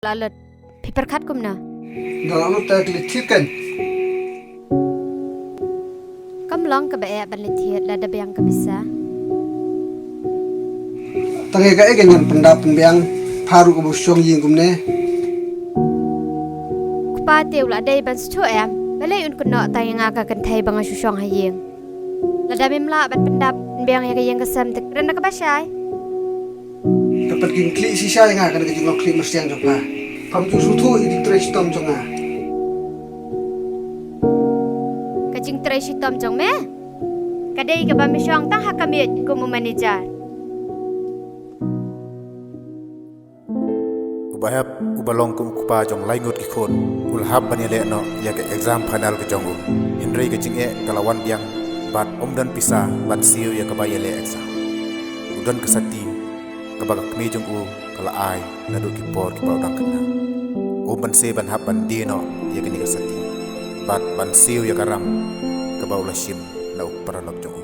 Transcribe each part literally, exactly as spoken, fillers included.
la lut. Phi pyrkhat kumno? Da la lut ta ka leit thied kan. Kam long kaba eh ban leit thied lada biang ka pisa. Tang ïa kaei kan pyndap pynbiang pha ruh kaba shong ïing kumne. Kpa te u la dei ban shu em. Balei un kynnoh tang ïa nga ka kynthei ba nga shu shong ha ïing. Lada mem lah ban pyndap pynbiang ïa ka ïing ka sem te kren da kaba shai. Ka pat kin khlieh shisha ïa nga kane ka jinglong khlieh myrsiang jong pha. Pham ju sngewthuh ïa ka jingtrei shitom jong nga. Ka jingtrei shitom jong me ka dei kaba me shong tang ha ka miej kum u manager. Uba hep, uba long kum u kpa jong lai ngut ki khun, u la hap ban ïaleh noh ïa ka exam final ka jong u. Hynrei ka jingeh ka la wan biang bad um don pisa ban siew ïa kaba ïaleh exam. U don ka sati kaba ka kmie jong u ka la ai naduh ki por kiba u dang khynnah. Um banse ban hap ban die noh ïa kane ka sati bad ban siew ïa ka ram kaba u la shim na u paralok jong u.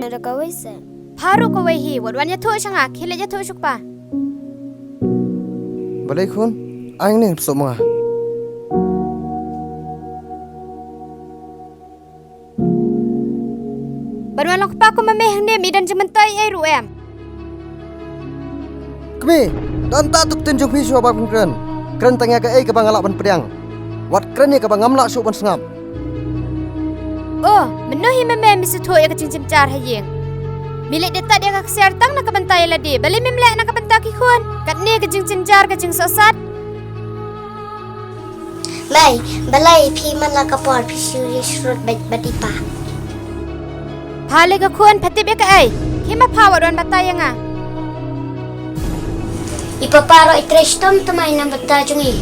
Nada kawei se. Pha ruh kawei hi, wat wan ïathuh sha nga, khie leit ïathuh sha u kpa. Balei khun, ai ngi ne sop ma nga. Ban wan long kpa kum ma me hangne, me don jingmyntoi ei ruh em? Kmie, don ta tuk tin jong phi shuwa ba phin kren. Kren tang ïa kaei kaba nga lah ban pdiang. Wat kren ïa kaba ngam lah shuh ban sngap. Oh, mynno hi ma me me sngewthuh ïa ka jingjynjar ha ïing? Me leh da tad ïa ka ksiar tang na ka bynta ïa lade, balei mem leh na ka bynta ki khun? Katne ka jingjynjar ka jingsohsat. Mei, balei phi man la ka por phi shu ïa shrut bad bad i pa? Pha lei ka khun, pha tip ïa kaei? Khie ma pha wat wan batai ïa nga. I papa ruh i trei shitom thymmai na bynta jong i.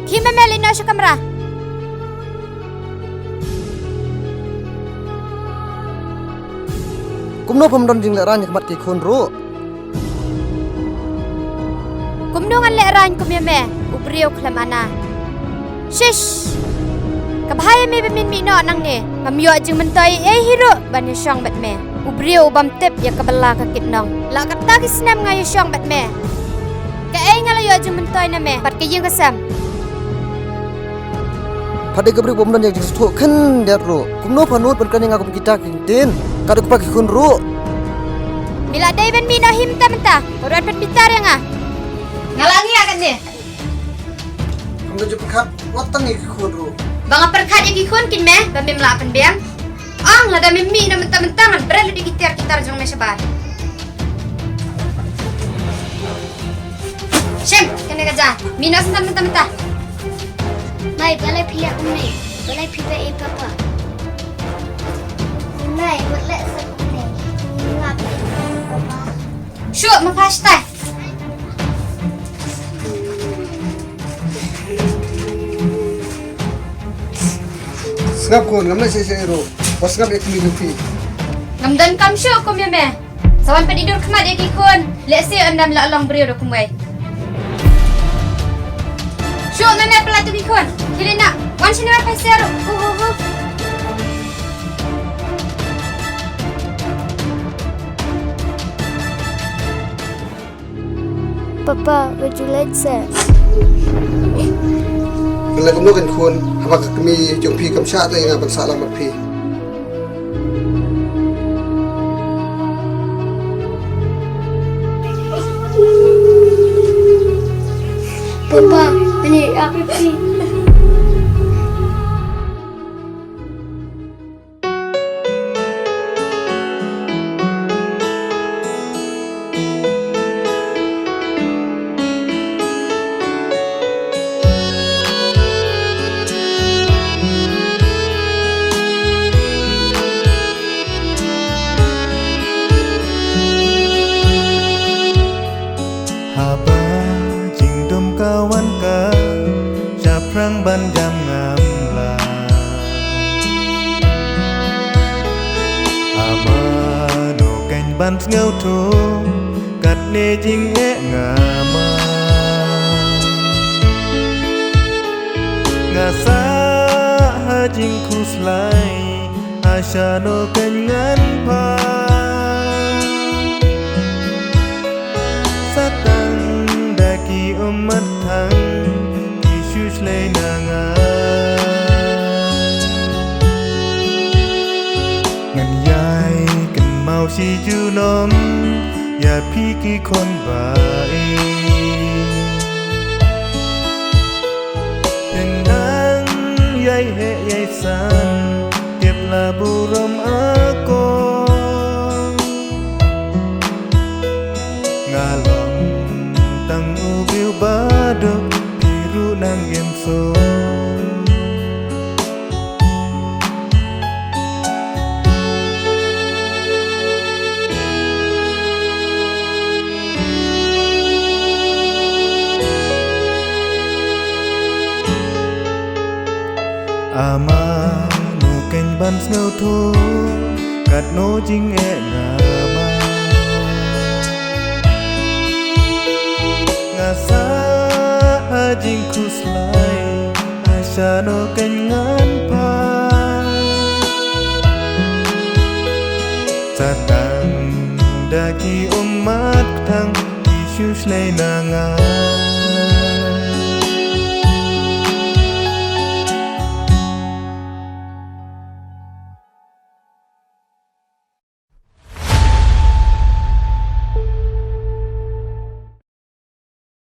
Khie ma me leit noh sha kamra. Kumno pham don jinglehrain ha khmat ki khun ruh? Kumno ngan lehrain kum ïa me, u briew khlem ana. Shish! Ka bha ïa me ba men mih noh nangne, ngam ïoh jingmyntoi ei hi ruh ban ïashong bad me. U briew u bym tip ïa ka bylla ka kit nong. La katta ki snem nga ïashong bad me. Kaei nga la ïoh jingmyntoi na me bad ka ïing ka sem? Pha dei ka briew bym don ïa ka jingsngewthuh khyndiat ruh. Kumno pha nud ban kren ïa nga kum kita ki ktien? Ka dei kpa ki khun ruh. Me la dei ban mih noh hi mynta mynta. Wat wan pynbitar ïa nga. Nga la ngi ïa kane. Kam da ju pyrkhat wat tang ïa ki khun ruh. Ba nga pyrkhat ïa ki khun kin me ba mem lah pynbiang. Ong lada mem mih na mynta mynta ngan bret lade ki tiar ki tar jong me shabar. Shem, kane ka ja. Mih noh shen mynta mynta. Mei, balei phi leh kumne? Balei phi beh ïa papa? Mei, wat leh sa kumne. Ngap ïa papa. Shuh, ma pha shatai. Sngap khun, ngam leh shisha ruh. Wat sngap ïa kmie jong phi. Ngam donkam shuh kum ïa me. Sa wan pynïaid dur khmat ïa ki khun. Lehse ynda me la long briew da kumwei. Shuh, me me pynlait ïa ki khun. Khie leit noh. Wan shane, wan pynshai ruh. Hu hu hu. Papa, wat ju leit seh. Ngan leh kumno kein khun, haba ka kmie jong phi kam shah te ïa nga ban sah lang bad phi. Papa, ani apa phi? Haba jingdum ka wan ka shaphrang ban jam ngam la. Amano kein ban sngewthuh katne jingeh nga ma. Nga sah ha jingkhuslai, ha shano kein ngan pha. Sa tang da ki ummat thang, ki shu shlei na nga. Ngan ïai kynmaw shi junom ïa phi ki khun ba ïeit. Phin nang ïai heh ïai san, tip la burom akor. Nga long tang u briew ba duk, phi ruh nang im suk. Amano kein ban sngewthuh katno jingeh nga ma. Nga sah ha jingkhuslai, ha shano kein ngan pha. Sa tang da ki ummat thang, ki shu shlei na nga.